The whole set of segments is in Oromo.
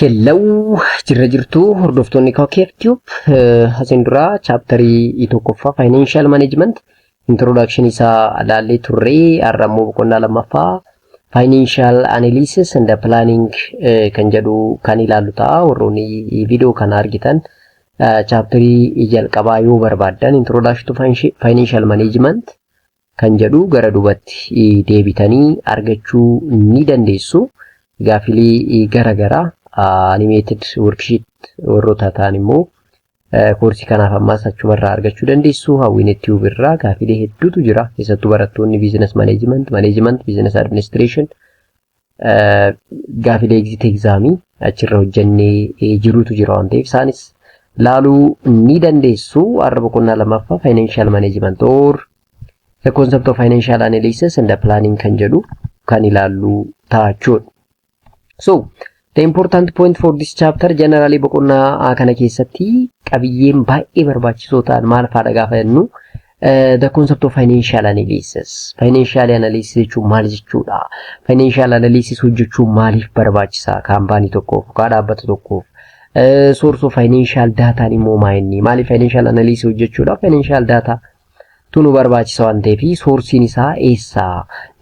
Hello, jirra jirtuu hordoftoonni Kookeef Tube. Asiin dura chapterii tokkoffaa Financial Management introduction isaa ilaallee turree, har'a immoo boqonnaa lammaffaa Financial Analysis and Planning kan jedhu kan ilaallu ta'a. Warroonni viidiyoo kana argitan chapterii jalqabaa yoo barbaaddan Introduction to Financial Management kan jedhu gara duubatti deebitanii argachuu ni dandeessu. Gaafilee gara garaa animated worksheet warroota ta'an immoo koorsii kanaaf ammaas achumarraa argachuu dandeessu. Hawwiin Tube irraa gaafilee hedduutu jira. Keessattuu barattoonni business management, management, business administration gaafilee exit examii achirra hojjennee jirutu jira waan ta'eef isaanis laaluu ni dandeessu. Har'a boqonnaa lammaffaa Financial Management or the concept of financial analysis and the planning kan jedhu kan ilaallu ta'a jechuudha. So, the important point for this chapter, generally boqonnaa kana keessatti qabiyyeen baay'ee barbaachisoo ta'an maal fa'aadha gaafa jennu, the concept of financial analysis. Financial analysis jechuun maal jechuudha? Financial analysis hojjechuun maaliif barbaachisa kaampaanii tokkoof yookaan dhaabbata tokkoof? Source of financial data immoo maa inni? Maaliif financial analysis hojjechuudhaaf financial data tu nu barbaachisa waan ta'eef sourceiin isaa eessa?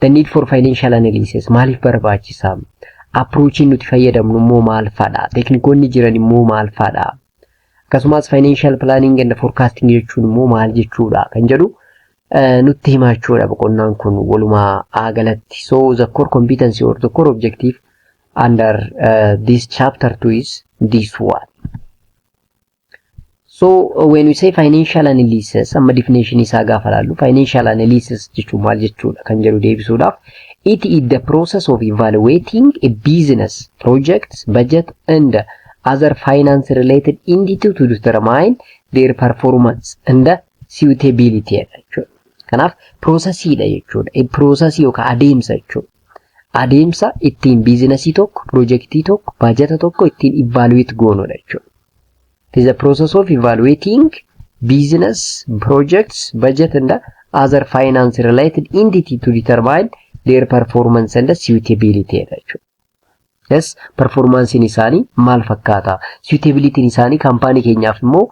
The need for financial analysis maaliif barbaachisa? Approachiin nuti fayyadamnu immoo maal fa'adha? Teknikoonni jiran immoo maal fa'adha? Akkasumas financial planning and forecasting jechuun immoo maal jechuudha kan jedhu nutti himaa jechuudha boqonnaan kun walumaa galatti. So the core competency or the core objective under this chapter 2 is this one. So when we say financial analysis, amma definition isaa gaafa ilaallu, financial analysis jechuun maal jechuudha kan jedhu deebisuudhaaf, it is the process of evaluating a business project, budget and other finance related entity to determine their performance and suitability jechuudha. Kanaaf processiidha jechuudha. Processii yookaan adeemsa jechuudha. Adeemsa ittiin businessii tokko, projectii tokko, baajata tokko ittiin evaluate goonudha jechuudha. It is a process of evaluating business, projects, budget and other finance related entity to determine their performance and suitability jechuudha. Yes, performancein isaanii maal fakkaata? Suitability'n isaanii kaampaanii keenyaaf immoo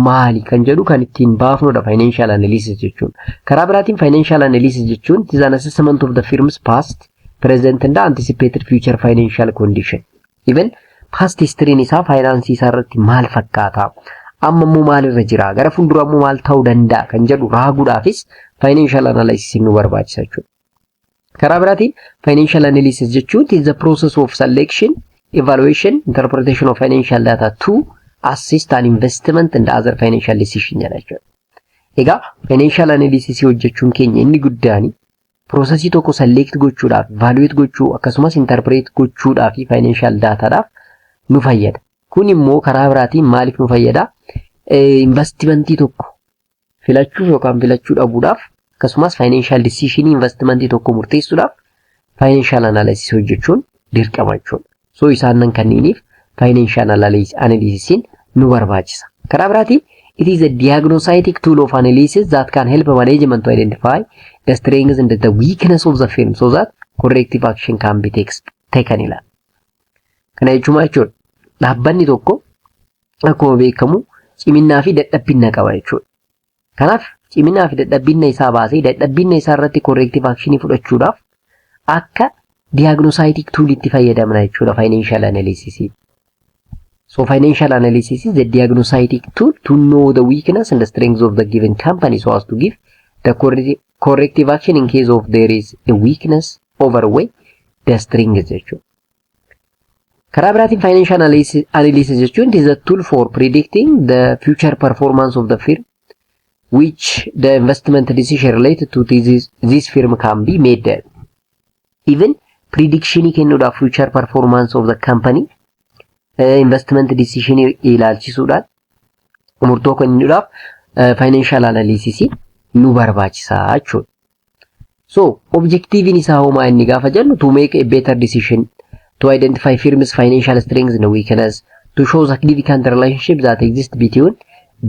maali kan jedhu kan ittiin baafnudha financial analysis jechuun. Karaa biraatiin financial analysis jechuun it is an assessment of the firm's past, present and anticipated future financial condition. Even past history isaa faayinaansii isaa irratti maal fakkaata? Amma immoo maalirra jira? Gara fuuldura immoo maal ta'uu danda'a kan jedhu raaguudhaafis financial analysis nu barbaachisa jechuudha. Karaa biraatiin financial analysis jechuun it is the process of selection, evaluation, interpretation of financial data to assist an investment and other financial decision jedha jechuudha. Egaa financial analysis hojjechuun keenya inni guddaan processii tokko select gochuudhaaf, evaluate gochuu akkasumas interpret gochuudhaaf financial dataadhaaf nu fayyada. Kun immoo karaa biraatiin maaliif nu fayyada? Investmentii tokko filachuuf yookaan filachuu dhabuudhaaf akkasumas financial decision investmentii tokko murteessuudhaaf financial analysis hojjechuun dirqama jechuudha. So isaan kanneeniif financial analysis nu barbaachisa. Karaa biraatiin it is a diagnostic tool of analysis that can help management to identify the strengths and the weakness of the firm so that corrective action can be taken ilaala. Kana jechuun maal jechuudha? Dhaabbanni tokko akkuma beekamu ciminaa fi dadhabbina qaba jechuudha. Kanaaf ciminaa fi dadhabbina isaa baasee dadhabbina isaa irratti corrective action fudhachuudhaaf akka diagnostic toolitti fayyadamna jechuudha financial analysis. So financial analysis is the diagnostic tool to know the weakness and the strengths of the given company so as to give the corrective action in case of there is a weakness overweigh the strengths jechuudha. Karaa biraatiin financial analysis jechuun it is a tool for predicting the future performance of the firm which the investment decision related to this firm can be made. Even prediction kennuudhaaf future performance of the company investment decision ilaalchisuudhaan murtoo kennuudhaaf financial analysis nu barbaachisa jechuudha. So objectiviin isaa homaa inni gaafa jennu, to make a better decision, to identify firms financial strengths and weakness, to show significant relationship that exist between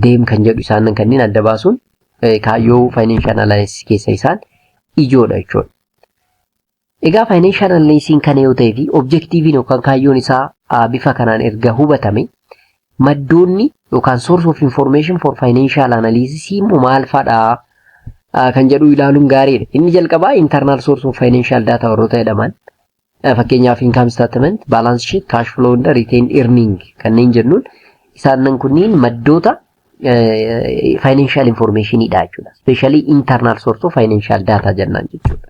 them kan jedhu isaan kanneen adda baasuun kaayyoo financial analysis keessa isaan ijoodha jechuudha. Egaa financial analysis kana yoo ta'e fi objectiviin yookaan kaayyoon isaa bifa kanaan erga hubatame, maddoonni yookaan source of information for financial analysis immoo maal fadhaa kan jedhu ilaaluun gaariidha. Inni jalqabaa internal source of financial data warroota jedhaman, fakkeenyaaf income statement, balance sheet, cash flow and retained earning kanneen jennuun, isaan kunniin maddoota financial informationidha jechuudha. Especially internal source of financial data jennaan jechuudha.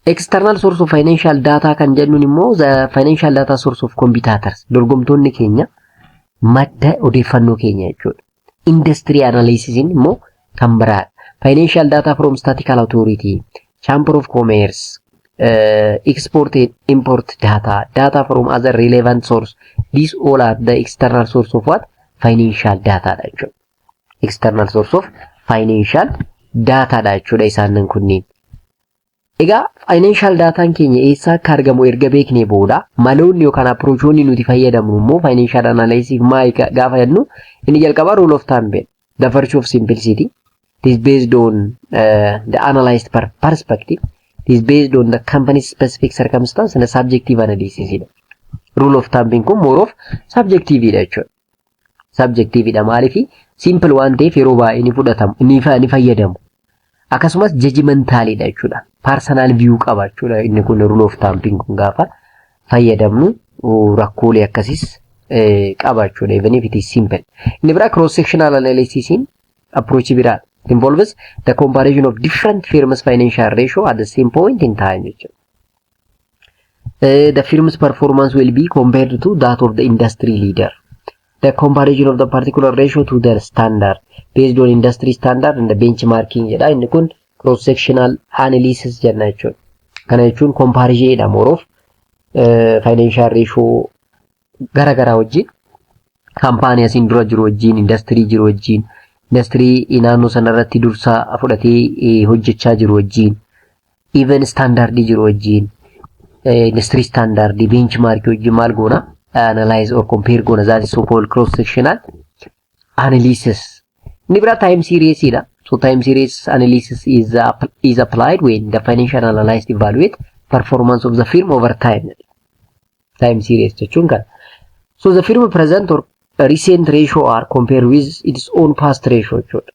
External source of financial data kan jennuun immoo the financial data source of competitors, dorgomtoonni keenya madda odeeffannoo keenya jechuudha. Industry analysis immoo kan biraadha. Financial data from statistical authority, chamber of commerce, export and import data, data from other relevant source. These all are the external source of what? Financial data dha jechuudha. External source of financial data dha jechuudha isaan kunniin. Egaa financial dataan keenya eessaa akka argamu erga beeknee booda, maloonni yookaan approachoonni nuti fayyadamnu immoo financial analysis maal gaafa jennu, inni jalqabaa rule of thumb, the virtue of simplicity. It is based on the analyzed perspective. It is based on the company's specific circumstance and the subjective analysis dha. Rule of thumb kun more of subjective dha jechuudha. Subjective dha, maaliif? Simple waan ta'eef yeroo baay'ee ni fudhatamu, ni fayyadamu. Akkasumas judgmentalidha jechuudha. Personal view qaba jechuudha. Inni kun rule of thumb kun gaafa fayyadamnu rakkoolee akkasiis qaba jechuudha. Even if it is simple. Inni biraa cross sectional analysis approach biraadha. It involves the comparison of different firms' financial ratio at the same point in time jechuudha. The firm's performance will be compared to that of the industry leader. The comparison of the particular ratio to the standard based on industry standard and the benchmarking jedha. Inni kun cross sectional analysis jenna jechuudha. Kana jechuun comparison dha, more of financial ratio gara garaa wajjin, kaampaanii asiin dura jiru wajjin, industirii jiru wajjin, industirii naannoo sanarratti dursa fudhatee hojjechaa jiru wajjin, even standardii jiru wajjin, industry standardii, benchmarkii wajjin maal goona? Analyze or compare goona. That is so called cross sectional analysis. Inni biraa time series dha. So time series analysis is applied when the financial analyst evaluate performance of the firm over time. Time series jechuun kana. So the firm present or recent ratio are compared with its own past ratio jechuudha.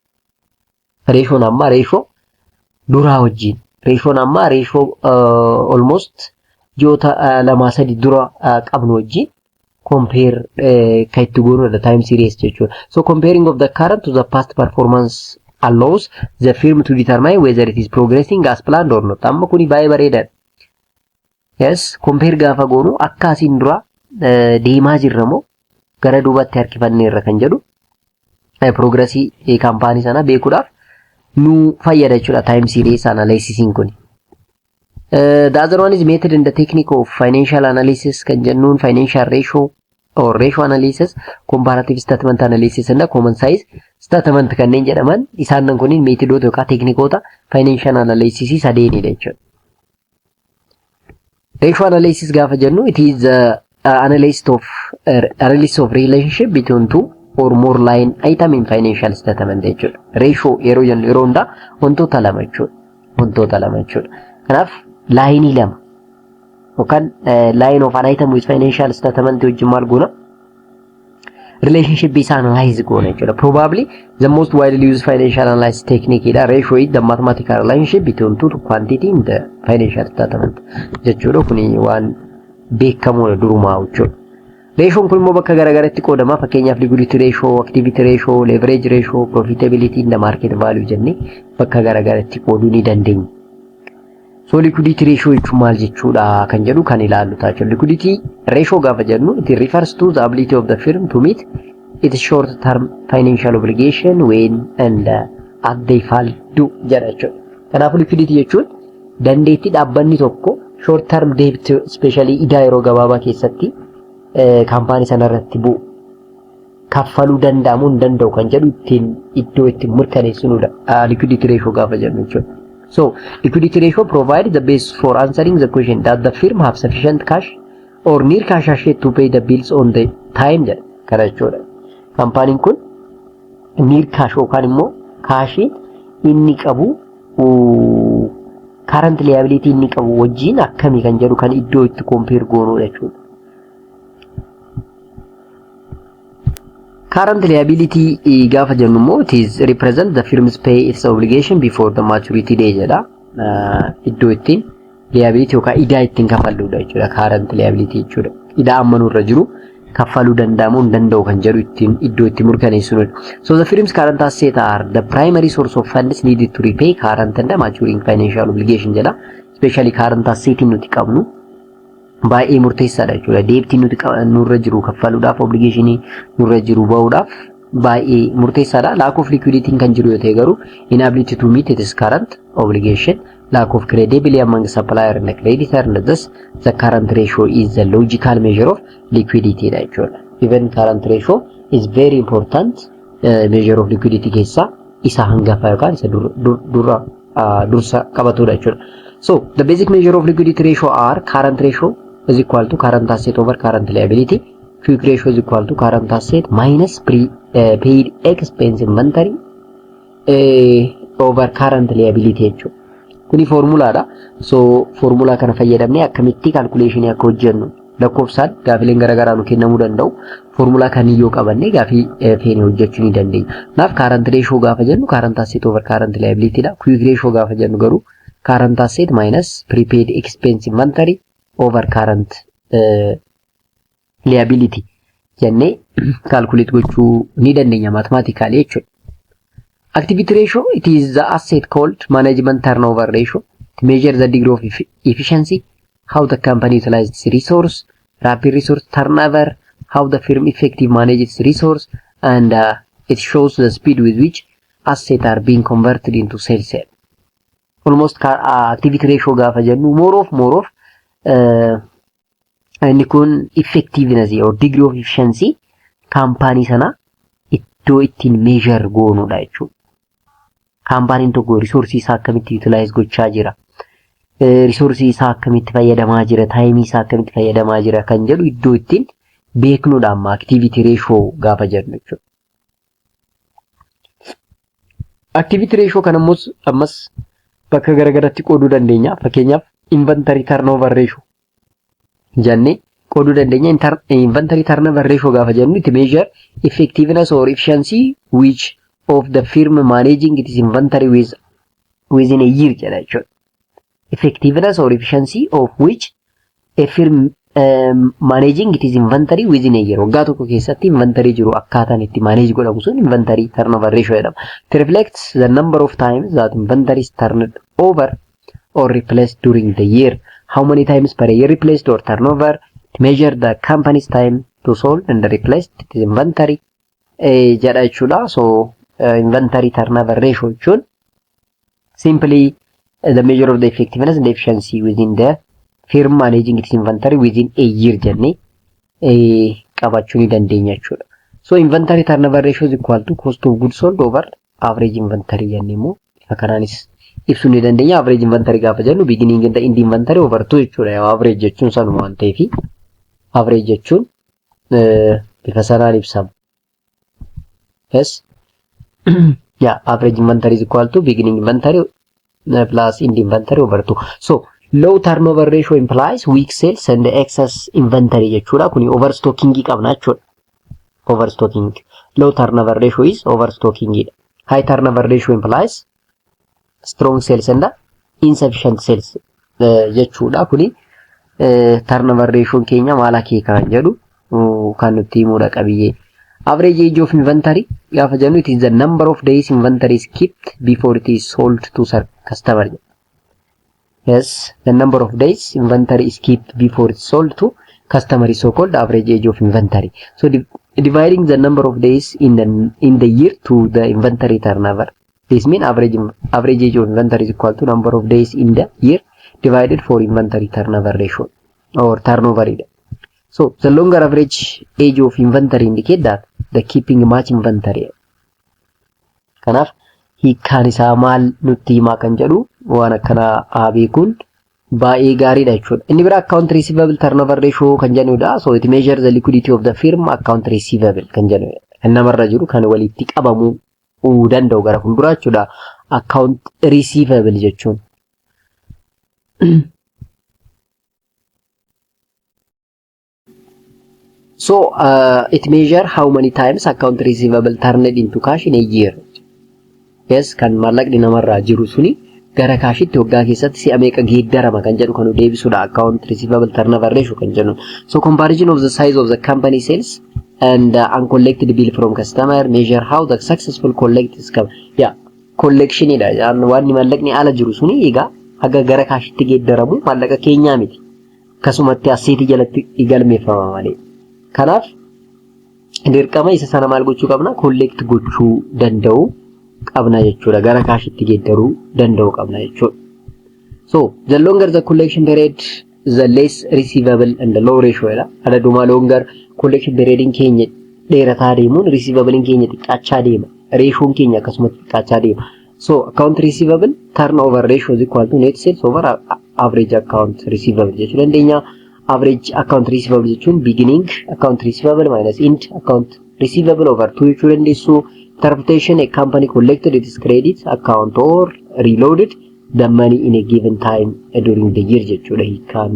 Ratioon ammaa ratio duraa wajjin, ratioon ammaa ratio almost ji'oota 2-3 dura qabnu wajjin compare kan itti goonudha time series jechuudha. So comparing of the current to the past performance allows the firm to determine whether it is progressing as planned or not. Amma kuni baay'ee bareedaadha. Yes, compare gaafa goonu akka asiin dura deemaa jirra moo gara duubatti harkifanneerra kan jedhu progressii kaampaanii sana beekuudhaaf nu fayyada jechuudha time series analysisiin kun. The other one is method and the technique of financial analysis kan jennuun financial ratio or ratio analysis, comparative statement analysis and common size statement kanneen jedhaman, isaan kunniin methodoota yookaan teknikoota financial analysis sadeenidha jechuudha. Ratio analysis gaafa jennu, it is the analysis of relationship between two or more line item in financial statement jechuudha. Ratio yeroo jennu yeroo hundaa wantoota lama jechuudha. Wantoota lama jechuudha. Kanaaf lineii lama yookaan line of an item with financial statement wajjin maal goona? Relationship isaa analyze goona jechuudha. Probably the most widely used financial analysis technique dha. Ratio is the mathematical relationship between two quantity in the financial statement jechuudha. Kuni waan beekamuudha durumaa jechuudha. Ratioon kun immoo bakka garaagaraatti qoodama. Fakkeenyaaf liquidity ratio, activity ratio, leverage ratio, profitability and the market value jennee bakka garaagaraatti qooduu ni dandeenya. So liquidity ratio jechuun maal jechuudha kan jedhu kan ilaallu ta'a jechuudha. Liquidity ratio gaafa jennu, it refers to the ability of the firm to meet its short term financial obligation when and as they fall due jedha jechuudha. Kanaafuu liquidity jechuun dandeettii dhaabbanni tokko short term debt, especially idaa yeroo gabaabaa keessatti kaampaanii sanarratti bu'u kaffaluu danda'amuu hin danda'u kan jedhu ittiin iddoo ittiin mirkaneessinudha liquidity ratio gaafa jennu jechuudha. So liquidity ratio provides the base for answering the question that the firm have sufficient cash or near cash asset to pay the bills on the time jedha kana jechuudha. Kaampaaniin kun near cash yookaan immoo cashiin inni qabu Current liability inni qabu wajjin akkami kan jedhu kan iddoo itti compare goonudha jechuudha. Current liability gaafa jennu immoo it is represent the firm's pay its obligation before the maturity day jedha. Iddoo ittiin liability yookaan idaa ittiin kafalluudha jechuudha. Current liability jechuudha. Idaa amma nurra jiru kaffaluu danda'amu hin danda'u kan jedhu ittiin iddoo itti murkaneessinudha. So the firm's current asset are the primary source of funds needed to repay current and maturing financial obligation jedha. Especially current asset nuti qabnu baay'ee murteessaadha jechuudha. Deebtii nuti nurra jiru kaffaluudhaaf, obligationii nurra jiru bahuudhaaf baay'ee murteessaadha. Lack of liquidity kan jiru yoo ta'e garuu inability to meet its current obligation, lack of credibility among supplier and creditor, and thus the current ratio is the logical measure of liquidity dha jechuudha. Even current ratio is very important measure of liquidity keessaa isa hangafa yookaan isa dura dursa qabatudha jechuudha. So the basic measure of liquidity ratio are current ratio is equal to current asset over current liability, quick ratio is equal to current asset minus pre paid expense inventory over current liability jechuudha. Kuni foormulaadha. So foormulaa kana fayyadamnee akkamitti calculationii akka hojjennu lakkoofsaan gaafileen garaagaraa nu kennamuu danda'u. Foormulaa kamiyyoo qabannee gaafii feene hojjechuu ni dandeenya. Kanaaf current ratio gaafa jennu current asset over current liability dha. Quick ratio gaafa jennu garuu current asset minus prepaid expense inventory over current liability jennee calculate gochuu ni dandeenya mathematically jechuudha. Activity ratio, it is the asset called management turnover ratio to measure the degree of efficiency, how the company utilizes its resource, rapid resource turnover, how the firm effectively manages its resource, and it shows the speed with which assets are being converted into sales. Almost activity ratio gaafa jennu more of inni kun effectiveness or degree of efficiency kaampaanii sana iddoo ittiin measure goonudha jechuudha. Kaampaaniin tokko resourceii isaa akkamitti utilize gochaa jira, resourceii isaa akkamitti fayyadamaa jira, timeii isaa akkamitti fayyadamaa jira kan jedhu iddoo ittiin beeknudha amma activity ratio gaafa jennu jechuudha. Activity ratio kan ammoo ammas bakka garagaraatti qooduu dandeenya. Fakkeenyaaf, inventory turnover ratio jennee qooduu dandeenya. Inventory turnover ratio gaafa jennu it measure effectiveness or efficiency which of the firm managing its inventory within a year jedha jechuudha. Effectiveness or efficiency of which a firm managing its inventory within a year. Waggaa tokko keessatti inventory jiru akkaataan itti manage godhamu sun inventory turnover ratio jedhama. It reflects the number of times that inventory is turned over or replaced during the year. How many times per year replaced or turnover? It measure the company's time to sold and replaced its inventory jedha jechuudha. So inventory turnover ratio jechuun simply the measure of the effectiveness and efficiency within the firm managing its inventory within a year jennee qabachuu ni dandeenya jechuudha. So inventory turnover ratio is equal to cost of goods sold over average inventory jennee immoo bifa kanaanis ibsuu ni dandeenya. Average inventory gaafa jennu beginning and end inventory over 2 jechuudha. Average jechuun sanuma waan ta'eef average jechuun bifa sanaan ibsama. Yes. Yeah, average inventory is equal to beginning inventory plus end inventory over 2. So low turnover ratio implies weak sales and excess inventory jechuudha. Kuni overstocking qabna jechuudha. Overstocking. Low turnover ratio is overstocking dha. High turnover ratio implies strong sales and insufficient sales jechuudha. Kuni turnover ratio keenya maal akeeka kan jedhu kan nutti himudha qabiyyee. Average age of inventory gaafa jennu it is the number of days inventory is kept before it is sold to customer. Yes, the number of days inventory is kept before it's sold to customer is so called average age of inventory. So dividing the number of days in the year to the inventory turnover. This means average age of inventory is equal to number of days in the year divided for inventory turnover ratio or turnover. So the longer average age of inventory indicate that the keeping much inventory. Kanaaf hiikkaan isaa maal nutti himaa kan jedhu waan akkanaa beekuun baay'ee gaariidha jechuudha. Inni biraa account receivable turnover ratio kan jedhudha. So it measures the liquidity of the firm account receivable kan jedhudha. Kan namarra jiru kan walitti qabamuu danda'u gara fuulduraa jechuudha. Account receivable jechuun. So it measure how many times account receivable turned into cash in a year. Yes, kan maallaqni namarraa jiru suni gara kaashitti waggaa keessatti si'a meeqa geeddarama kan jedhu kan nu deebisudha account receivable turnover ratio kan jennu. So comparison of the size of the company sales and uncollected bill from customer measure how the successful collect is come. Yeah, collectionidha. Waan maallaqni ala jiru suni egaa haga gara kaashitti geeddaramu maallaqa keenyaa miti. Akkasumatti asseetii jalatti galmeeffama malee. Kanaaf dirqama isa sana maal gochuu qabna? Collect gochuu danda'u qabna jechuudha. Gara kaashitti geeddaruu danda'u qabna jechuudha. So the longer the collection period, the less receivable and the low ratio dha. Adaduma longer collection period keenya dheerataa deemuun receivable keenya xiqqaachaa deema. Ratioon keenya akkasumatti xiqqaachaa deema. So account receivable turnover ratio is equal to net sales over average account receivable jechuu dandeenya. Average account receivable jechuun beginning account receivable minus end account receivable over 2 jechuu dandeessu. Interpretation: a company collected its credit account or reloaded the money in a given time during the year jechuudha hiikkaan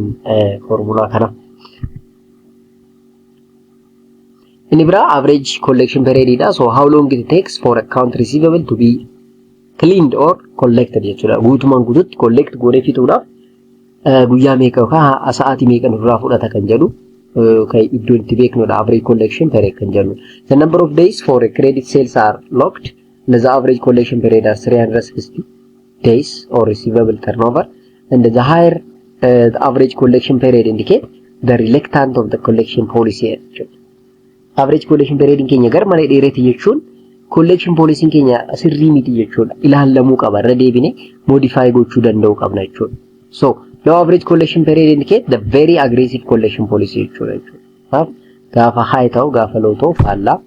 formulaa kana. Inni biraa average collection period dha. So how long it takes for account receivable to be cleaned or collected jechuudha. Guutumaan guututti collect goonee fixuudhaaf guyyaa meeqa yookaan sa'aatii meeqa nurraa fudhata kan jedhu kan iddoon itti beeknudha average collection period kan jennu. The number of days for a credit sales are locked and the average collection period are 360 days or receivable turnover, and the higher the average collection period indicate the reluctant of the collection policy jechuudha. Average collection period keenya gar malee dheerate jechuun collection policy keenya sirrii miti jechuudha. Ilaallamuu qaba, irra deebine modify gochuu danda'uu qabna jechuudha. So low average collection period indicate the very aggressive collection policy jechuudha jechuudha. Gaafa high ta'u gaafa low ta'u faallaa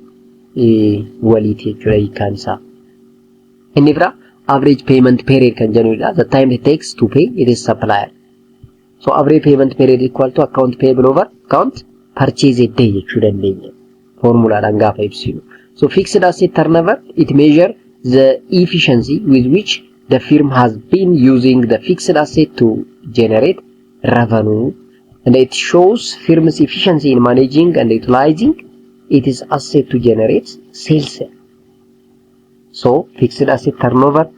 waliiti jechuudha hiikkaan isaa. Inni biraa average payment period kan jennudha. The time it takes to pay it is supplier. So average payment period equal to account payable over account purchase a day jechuu dandeenya. Formulaadhaan gaafa ibsinu. So fixed asset turnover, it measure the efficiency with which the firm has been using the fixed asset to generate revenue, and it shows firm's efficiency in managing and utilizing its asset to generate sales. So fixed asset turnover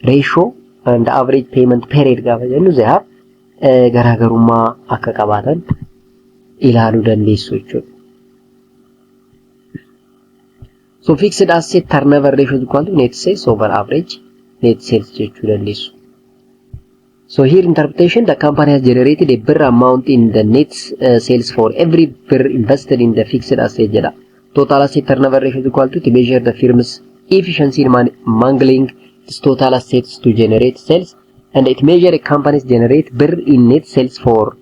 ratio and average payment period gaafa jennu they have garaagarummaa akka qabaatan ilaaluu dandeessu jechuudha. So fixed asset turnover ratio is equal to net sales over average net sales jechuu dandeessu. So here interpretation, the company has generated a birr amount in the net sales for every birr invested in the fixed asset jedha. Total asset turnover ratio is equal to measure the firm's efficiency in mangling its total assets to generate sales, and it measure a company's generate birr in net sales for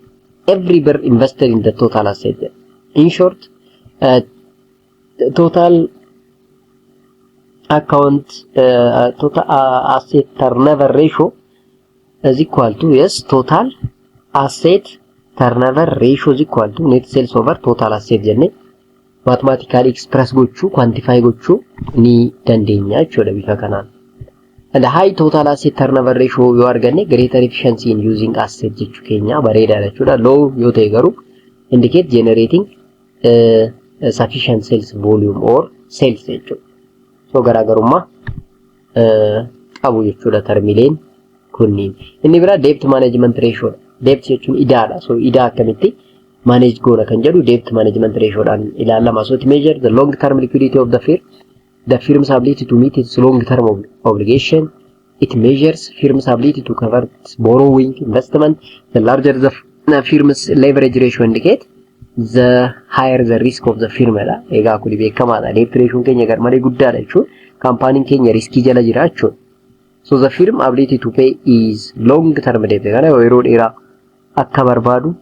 every birr invested in the total asset. In short, total account total asset turnover ratio is equal to, yes, total asset turnover ratio is equal to net sales over total asset jenne mathematically express gochuu, quantify gochuu ni dandeenya jechuudha bifa kanaan. And high total asset turnover ratio yoo arganne greater efficiency in using asset jechuu keenya bareedaadha jechuudha. Low yoo ta'e garuu indicate generating sufficient sales volume or sales jechuudha. So garaagarummaa qabu jechuudha termileen kunniin. Inni biraa debt management ratio dha. Debt jechuun idaadha. So idaa akkamitti manage goona kan jedhu debt management ratio dhaan ilaalama. So it measure the long term liquidity of the firm, the firm's ability to meet its long term obligation. It measures firm's ability to cover its borrowing investment. The larger the firm's leverage ratio indicate the higher the risk of the firm dha. Egaa kuni beekamaadha. Debt ratio keenya garmalee guddaadha jechuun kaampaaniin keenya riskii jala jira jechuudha. So the firm ability to pay is long term debt. Kana yeroo dheeraa akka barbaadu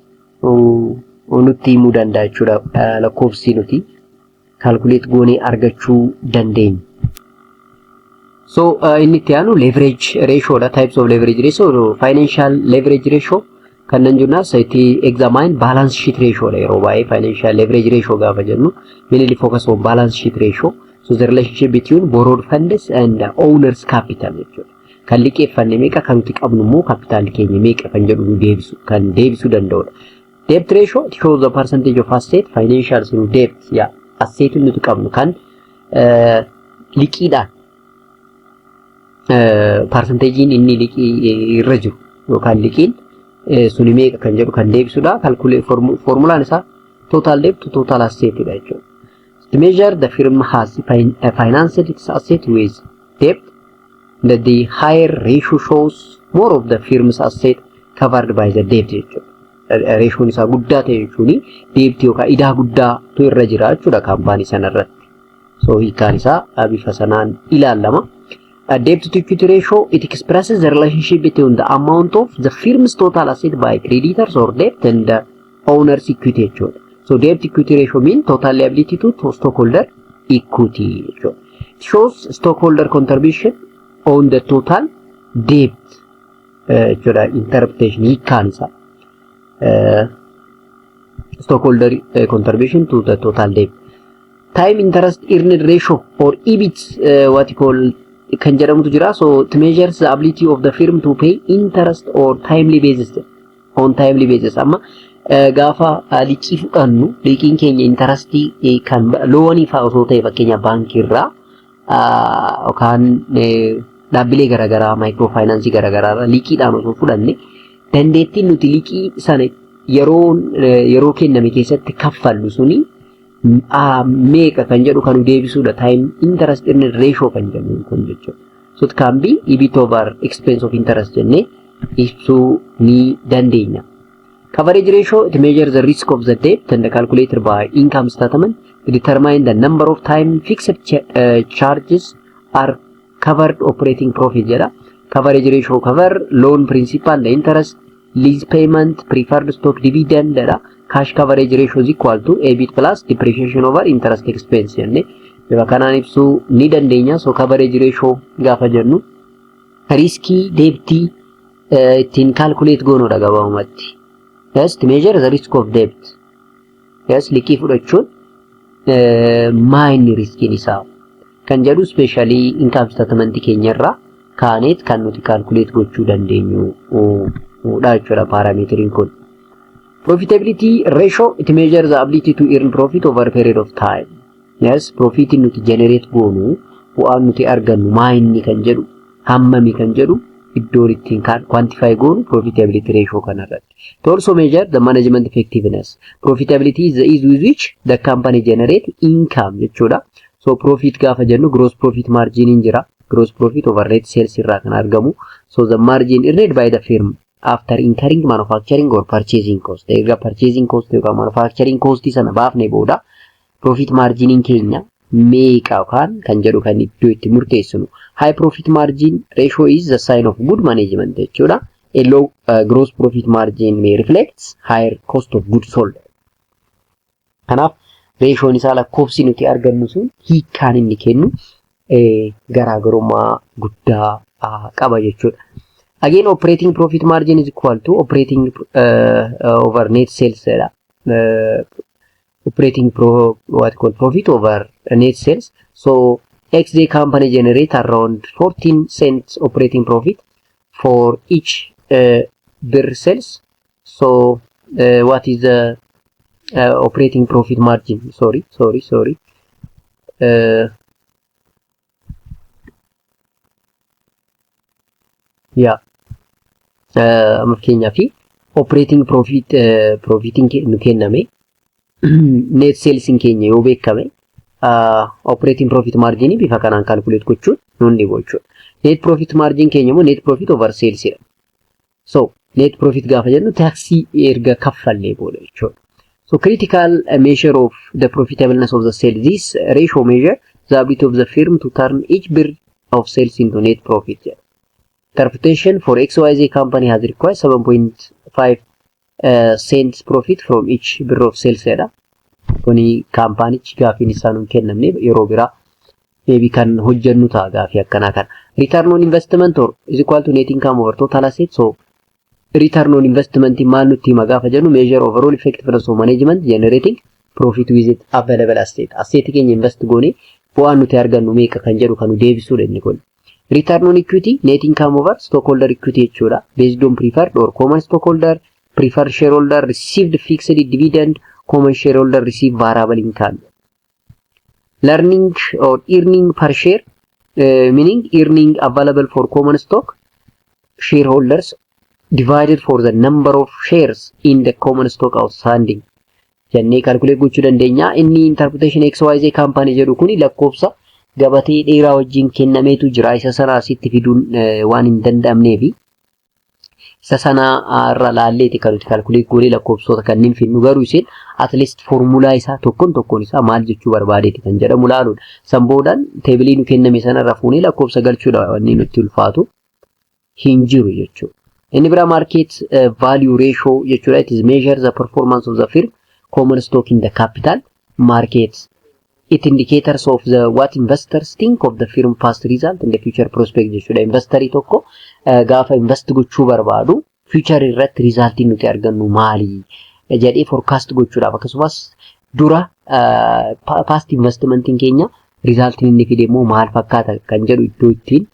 nutti himuu danda'a jechuudha. Lakkoofsi nuti calculate goonee argachuu dandeenya. So inni itti aanu leverage ratio dha. Types of leverage ratio, financial leverage ratio kanneen jennas itti examine balance sheet ratio dha. Yeroo baay'ee financial leverage ratio gaafa jennu mainly focus on balance sheet ratio. So the relationship between borrowed funds and owner's capital jechuudha. Kan liqeeffanne meeqa, kan nuti qabnu immoo kaapitaalli keenya meeqa kan jedhu nu deebisu kan deebisuu danda'udha. Debt ratio, it shows the percentage of asset financial through debt. Yeah, asset nuti qabnu kan liqiidhaan percentagein inni liqii irra jiru yookaan liqiin suni meeqa kan jedhu kan deebisudha. Calculate formulaan isaa total debt to total asset dha jechuudha. To measure the firm has financed its asset with debt, that the higher ratio shows more of the firm's asset covered by the debt jechuudha. Ratioon isaa guddaa ta'e jechuun debt yookaan idaa guddaatu irra jira jechuudha kaampaanii sana irratti. So hiikkaan isaa bifa sanaan ilaalama. Debt to equity ratio, it expresses the relationship between the amount of the firm's total asset by creditors or debt and the owner's equity jechuudha. So debt equity ratio mean total liability to stockholder equity jechuudha. It shows stockholder contribution on the total debt jechuudha, interpretation hiikkaan isaa. Stockholder contribution to the total debt. Time interest earned ratio or EBIT, what you call kan jedhamutu jira. So it measures the ability of the firm to pay interest or timely basis, on timely basis. Amma gaafa liqii fudhannu, liqiin keenya interestii kan loanii fa'aa osoo ta'e, fakkeenya baankii irraa yookaan dhaabbilee garaagaraa, micro financeii garaagaraa irraa liqiidhaan osoo fudhanne, dandeettiin nuti liqii sana yeroo kenname keessatti kaffallu suni meeqa kan jedhu kan nu deebisuudha time interest earned ratio kan jennu kun jechuudha. So it can be EBIT over expense of interest jennee ibsuu ni dandeenya. Coverage ratio, it measures the risk of the debt and calculated by income statement to determine the number of time fixed charges are covered operating profit jedha. Coverage ratio cover loan principal, the interest, lease payment, preferred stock dividend jedha. Cash coverage ratio is equal to EBIT plus depreciation over interest expense jennee bifa kanaan ibsuu ni dandeenya. So coverage ratio gaafa jennu riskii debtii ittiin calculate goonuudha gabaabumatti. Yes, to measure the risk of debt. Yes, liqii fudhachuun maa inni riskiin isaa kan jedhu specially income statement keenyarraa kaaneet kan nuti calculate gochuu dandeenyu dha jechuudha parameteriin kun. Profitability ratio, it measures the ability to earn profit over a period of time. Yes, profitiin nuti generate goonu, bu'aan nuti argannu maa inni kan jedhu, hammami kan jedhu iddoon ittiin quantify goonu profitability ratio kanarratti. To also measure the management effectiveness. Profitability is the ease with which the company generate income jechuudha. So profit gaafa jennu gross profit margin hin jira. Gross profit over net sales irraa kan argamu. So the margin earned by the firm after incurring manufacturing or purchasing cost. Erga purchasing cost yookaan manufacturing cost sana baafne booda profit marginiin keenya meeqa yookaan kan jedhu kan iddoo itti murteessinu. High profit margin ratio is the sign of good management jechuudha. A low gross profit margin may reflects higher cost of goods sold. Kanaaf ratioon isaa, lakkoofsi nuti argannu sun hiikkaan inni kennu garaagarummaa guddaa qaba jechuudha. Again, operating profit margin is equal to operating over net sales jedha. Operating what called profit over net sales. So XJ company generate around 14 cents operating profit for each birr sales. So what is the operating profit margin? Sorry, sorry, sorry. Yeah. Fakkeenyaaf operating profit profitiin nu kenname, net salesiin keenya yoo beekame, operating profit margin bifa kanaan calculate gochuun nun dhibu jechuudha. Net profit margin keenya immoo net profit over sales dha. So net profit gaafa jennu taaksii erga kaffallee booda jechuudha. So critical measure of the profitableness of the sale. This ratio measure the ability of the firm to turn each birr of sales into net profit jedha. Interpretation: for XYZ company has required 7.5 cents profit from each birr of sales jedha. Kuni kaampaanichi gaafiin isaa nuun kennamne, yeroo biraa maybe kan hojjennu ta'a gaafii akkanaa kana. Return on investment or is equal to net income over total asset. So return on investment maal nutti hima gaafa jennu, measure overall effectiveness of management generating profit with it available asset. Asset keenya invest goone bu'aan nuti argannu meeqa kan jedhu kan nu deebisuudha inni kun. Return on equity, net income over stockholder equity jechuudha. Based on preferred or common stockholder, preferred shareholder received fixed dividend, common shareholder receive variable income. Learning or earning per share, meaning earning available for common stock shareholders divided for the number of shares in the common stock outstanding jennee calculate gochuu dandeenya. Inni interpretation XYZ company jedhu kuni lakkoofsa gabatee dheeraa wajjin kennameetu jira. Isa sana asitti fiduun waan hin danda'amneefi isa sana irra laalleeti kan nuti calculate goonee lakkoofsota kanneen finnu, garuu isin at least formulaa isaa tokkoon tokkoon isaa maal jechuu barbaadeeti kan jedhamu laaluudha. San boodaan tableii nu kenname sanarra fuunee lakkoofsa galchuudha, wanni nutti ulfaatu hin jiru jechuudha. Inni biraa market value ratio jechuudha. It is measure the performance of the firm common stock in the capital market. It indicators of the what investors think of the firm past result and the future prospect jechuudha. Investorii tokko gaafa invest gochuu barbaadu future irratti resultiin nuti argannu maali jedhee forecast gochuudhaaf, akkasumas dura past investmentiin keenya resultiin inni fide immoo maal fakkaata kan jedhu iddoo ittiin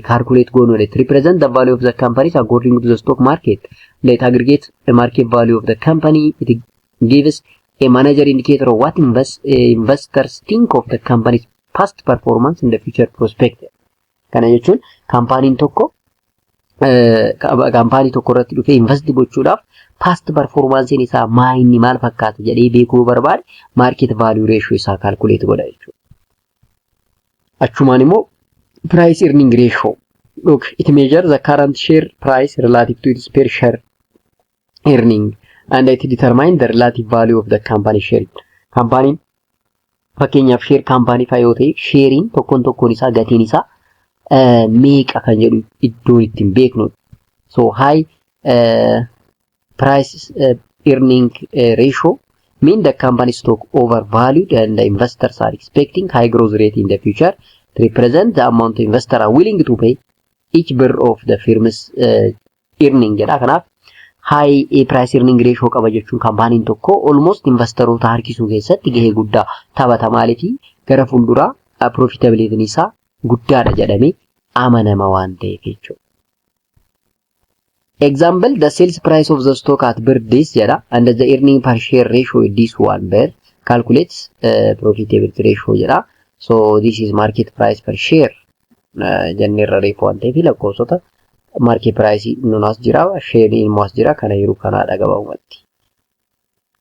calculate goonudha. It represent the value of the companies according to the stock market. Let aggregate the market value of the company. It gives a manager indicator of what investors think of the company's past performance in the future prospect. Kana jechuun kaampaaniin tokko kaampaanii tokko irratti dhufee invest gochuudhaaf past performancein isaa maa inni maal fakkaata jedhee beekuu barbaade market value ratio isaa calculate godha jechuudha. Achumaan immoo price earning ratio. Look, it measures the current share price relative to its per share earning and it determine the relative value of the company share. Kaampaaniin fakkeenyaaf share kaampaanii fa'aa yoo ta'e, shareiin tokkoon tokkoon isaa gatiin isaa meeqa kan jedhu iddoon ittiin beeknudha. So high price earning ratio mean the company stock overvalued and the investors are expecting high growth rate in the future, to represent the amount investor are willing to pay each birr of the firm's earning jedha. Kanaaf high price earning ratio qaba jechuun kaampaaniin tokko almost investoroota harkisuu keessatti gahee guddaa taphata. Maaliifi gara fuulduraa profitabilityn isaa guddaadha jedhamee amanama waan ta'eef jechuudha. Example, the sales price of the stock at birr this jedha and the earning per share ratio is this one birr, calculates profitability ratio jedha. So this is market price per share jennee irra reefu waan ta'eef lakkoofsota market price nun as jira, share immoo as jira, kana yeroo kanaadha gabaabumatti.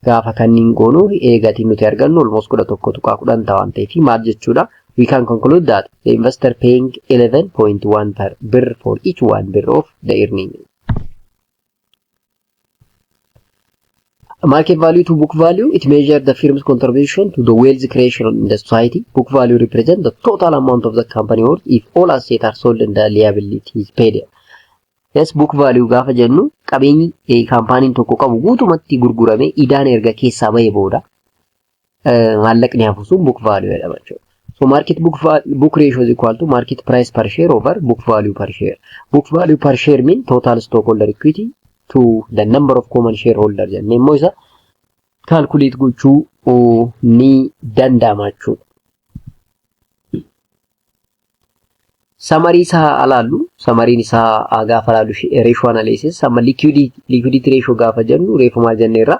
Gaafa kanniin goonu gatiin nuti argannu almost 11.10 ta'a waan ta'eef maal jechuudha? We can conclude that the investor paying 11.1 per birr for each one birr of the earning. Market value to book value, it measures the firm's contribution to the wealth creation in the society. Book value represents the total amount of the company worth if all assets are sold and the liability is paid. Yes, book value gaafa jennu qabeenyi kaampaaniin tokko qabu guutumatti gurguramee idaan erga keessaa bahee booda maallaqni hafu sun book value jedhama jechuudha. So market book ratio is equal to market price per share over book value per share. Book value per share mean total stockholder equity to the number of common shareholder jennee immoo isa calculate gochuu ni danda'ama jechuudha. Summaryii isaa alaallu, summaryiin isaa gaafa alaallu, ratio analysis amma liquidity ratio gaafa jennu reefu maal jenneerra?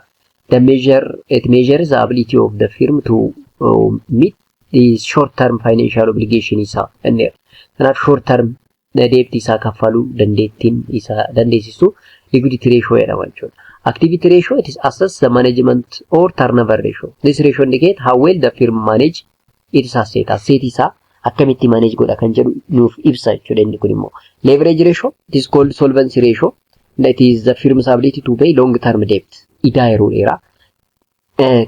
The measure it measures the ability of the firm to meet the short term financial obligation isaa jenneerra. Kanaaf short term debt isaa kaffaluu dandeettiin isaa dandeessisu liquidity ratio jedhama jechuudha. Activity ratio, it is assess the management or turnover ratio. This ratio indicate how well the firm manage its asset. Asset isaa akkamitti manage godha kan jedhu nuuf ibsa jechuudha inni kun immoo. Leverage ratio, it is called solvency ratio. That is the firm's ability to pay long term debt. Idaa yeroo dheeraa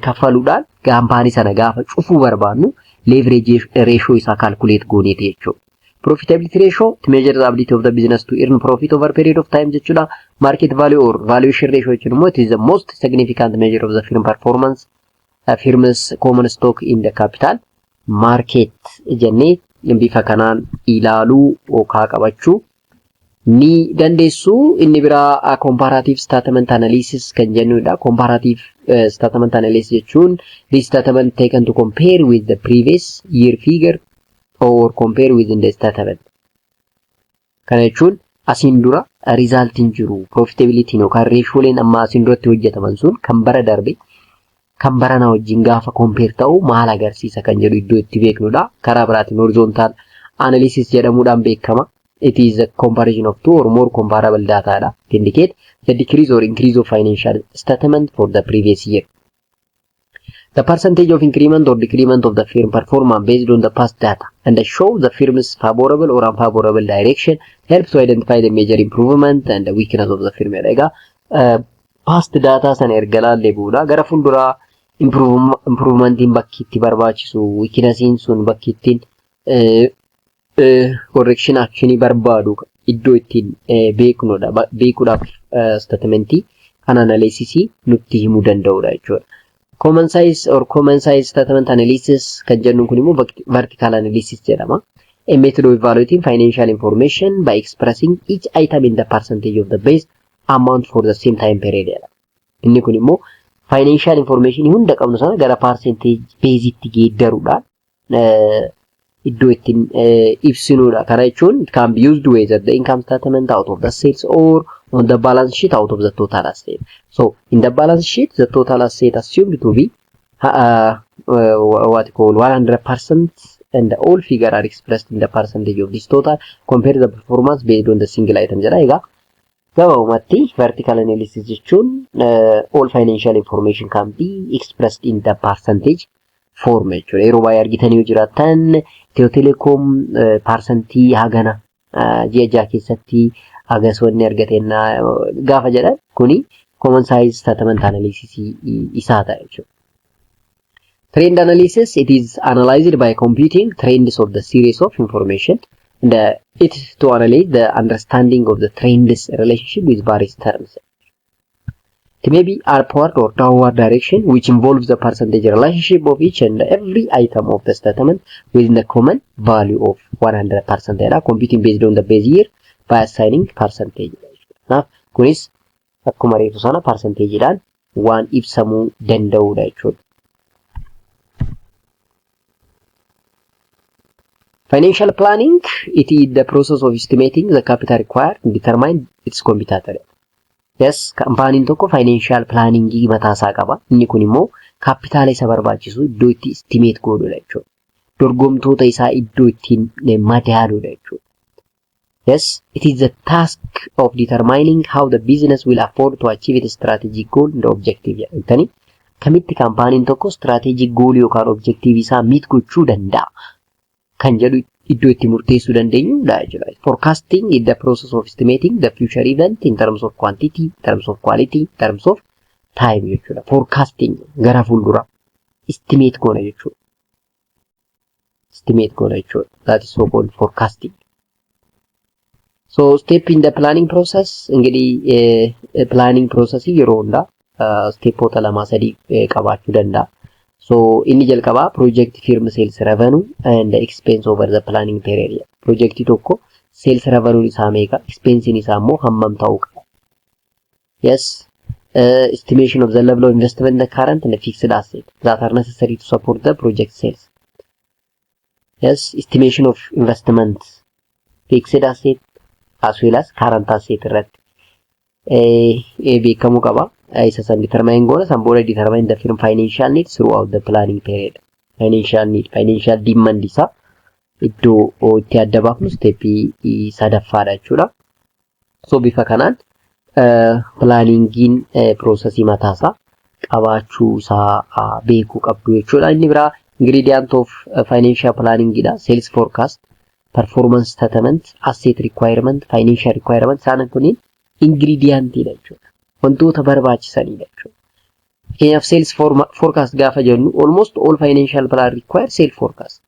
kaffaluudhaan kaampaanii sana gaafa cufuu barbaannu leverage ratio isaa calculate gooneeti jechuudha. Profitability ratio, to measure the ability of the business to earn profit over period of time jechuudha. Market value or valuation ratio jechuun immoo it is the most significant measure of the firm performance, firm's common stock in the capital market jennee bifa kanaan ilaaluu yookaan qabachuu ni dandeessu. Inni biraa comparative statement analysis kan jennudha. Comparative statement analysis jechuun this statement taken to compare with the previous year figure or compare within the statement. Kana jechuun asiin dura resultiin jiru profitabilityn yookaan ratioleen amma asiin duratti hojjetaman sun kan bara darbe kan baranaa wajjin gaafa compare ta'u maal agarsiisa kan jedhu iddoo itti beeknudha. Karaa biraatiin horizontal analysis jedhamuudhaan beekama. It is a comparison of two or more comparable data dha. It indicate the decrease or increase of financial statement for the previous year. The percentage of increment or decrement of the firm performance based on the past data and show the firm's favorable or unfavorable direction helps to identify the major improvement and the weakness of the firm. Egaa past data sana erga laallee booda gara fuulduraa improvementiin bakki itti barbaachisu, weaknessiin sun bakki ittiin correction actionii barbaadu iddoo ittiin beeknudha. Beekuudhaaf statementii kan analysisii nutti himuu danda'udha jechuudha. Common size or common size statement analysis kan jennu kun immoo vertical analysis jedhama. A method of evaluating financial information by expressing each item in the percentage of the base amount for the same time period jedha. Inni kun immoo financial information hunda qabnu sana gara percentage baseitti geeddaruudhaan iddoo ittiin ibsinudha. Kana jechuun it can be used whether the income statement out of the sales or on the balance sheet out of the total asset. So in the balance sheet, the total asset assumed to be what you call 100% and all figure are expressed in the percentage of this total. Compare the performance based on the single item jedha. Egaa gabaabumatti vertical analysis jechuun all financial information can be expressed in the percentage form jechuudha. Yeroo baay'ee argitanii yoo jiraattan, Itiyoo Telekoom percentii hagana ji'a 6 keessatti hagas wanni argateenna gaafa jedhan, kuni common size statement analysis isaa ta'a jechuudha. Trend analysis, it is analyzed by computing trends of the series of information and it to analyze the understanding of the trends relationship with various terms. It may be upward or downward direction, which involves the percentage relationship of each and every item of the statement within the common value of 100% jedha. Computing based on the base year by assigning percentage. Kanaaf kunis akkuma reefu sana percentageidhaan waan ibsamuu danda'udha jechuudha. Financial planning, it is the process of estimating the capital required and determine its competitor. Yes, kaampaaniin tokko financial planningii mataa isaa qaba. Inni kun immoo kaapitaala isa barbaachisu iddoo itti estimate godhudha jechuudha. Dorgomtoota isaa iddoo ittiin madaaludha jechuudha. Yes, it is the task of determining how the business will afford to achieve its strategic goal and objective jedhamtanii kamitti kaampaaniin tokko strategic goal yookaan objective isaa meet gochuu danda'a kan jedhu iddoo itti murteessuu dandeenyudha jechuudha. Forecasting is the process of estimating the future event in terms of quantity, in terms of quality, in terms of time jechuudha. Forecasting gara fuulduraa estimate goona jechuudha. Estimate goona jechuudha. That is so called forecasting. So step in the planning process, እንግዲህ planning process yeroo hundaa stepoota lama sadii qabaachuu danda'a. So inni jalqabaa project firm sales revenue and expense over the planning period. Projectii tokko sales revenue isaa meeqa, expense isaa immoo hammam ta'uu qaba? Yes, estimation of the level of investment in the current and the fixed asset that are necessary to support the project sales. Yes, estimation of investment, fixed asset as well as current asset irratti beekamuu qaba. Isa san determine goona, san booda determine the firm financial needs throughout the planning period. Financial need, financial demand isaa iddoo itti adda baafnu stepii sadaffaadha jechuudha. So bifa kanaan planningiin processii mataasaa qabaachuu isaa beekuu qabdu jechuudha. Inni biraa ingredient of financial planning dha. Sales forecast, performance statement, asset requirement, financial requirement, isaan kunniin ingredientiidha jechuudha. Wantoota barbaachisanidha jechuudha. Fakkeenyaaf, sales forecast gaafa jennu, almost all financial plan require sales forecast.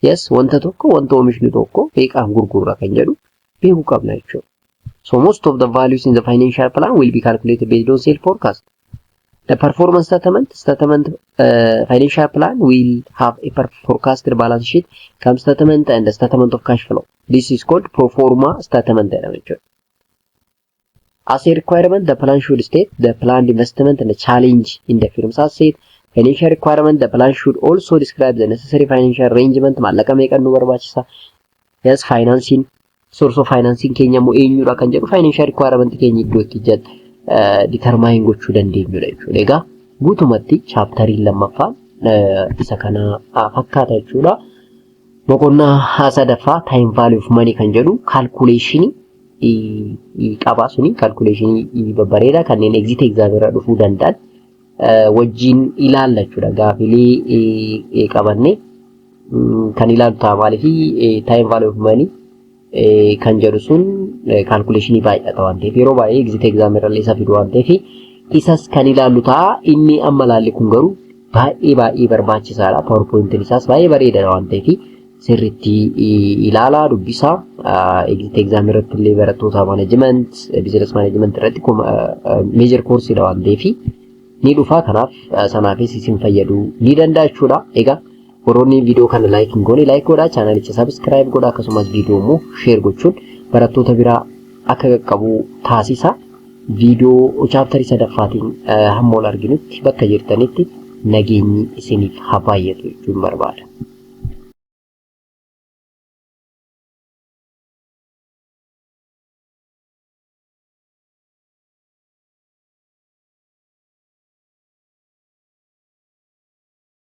Yes, wanta tokko, wanta oomishni tokko meeqaan gurgurra kan jedhu beekuu qabna jechuudha. So most of the values in the financial plan will be calculated based on sales forecast. The performance statement, financial plan will have a forecasted balance sheet, income statement and the statement of cash flow. This is called pro forma statement jedhama jechuudha. As a requirement, the plan should state the planned investment and the change in the firm's asset. Financial requirement, the plan should also describe the necessary financial arrangement. Maallaqa meeqa nu barbaachisa? Yes, financing Source of financing keenya immoo eenyudha kan jedhu financial requirement keenya iddoo itti determine gochuu dandeenyudha jechuudha. Egaa guutumatti chapteriin lammaffaan isa kana fakkaata jechuudha. Boqonnaa sadaffaa, time value of money kan jedhu, calculationii qaba. Suni calculationii babbareedaa kanneen exit exam irra dhufuu danda'an wajjin ilaalla jechuudha. Gaafilee qabannee kan ilaallu ta'a. Maaliif time value of money kan jedhu sun calculationii baay'ata waan ta'eef, yeroo baay'ee exit exam irra isa fidu waan ta'eef, isas kan ilaallu ta'a. Inni amma ilaalle kun garuu baay'ee baay'ee barbaachisaadha. PowerPointiin isaas baay'ee bareedaadha waan ta'eef, sirriitti ilaalaa, dubbisaa. Exit exam irratti illee barattoota management, business management irratti major courseiidha waan ta'eef ni dhufa. Kanaaf sanaafis isin fayyaduu ni danda'a jechuudha. Egaa warroonni viidiyoo kana like hin goone like godhaa, channelicha subscribe godhaa, akkasumas viidiyoo immoo share gochuun barattoota biraa akka qaqqabu taasisa. Viidiyoo chapterii sadaffaatiin hamma ol arginutti bakka jirtanitti nageenyi isiniif haa baay'atu jechuun barbaada.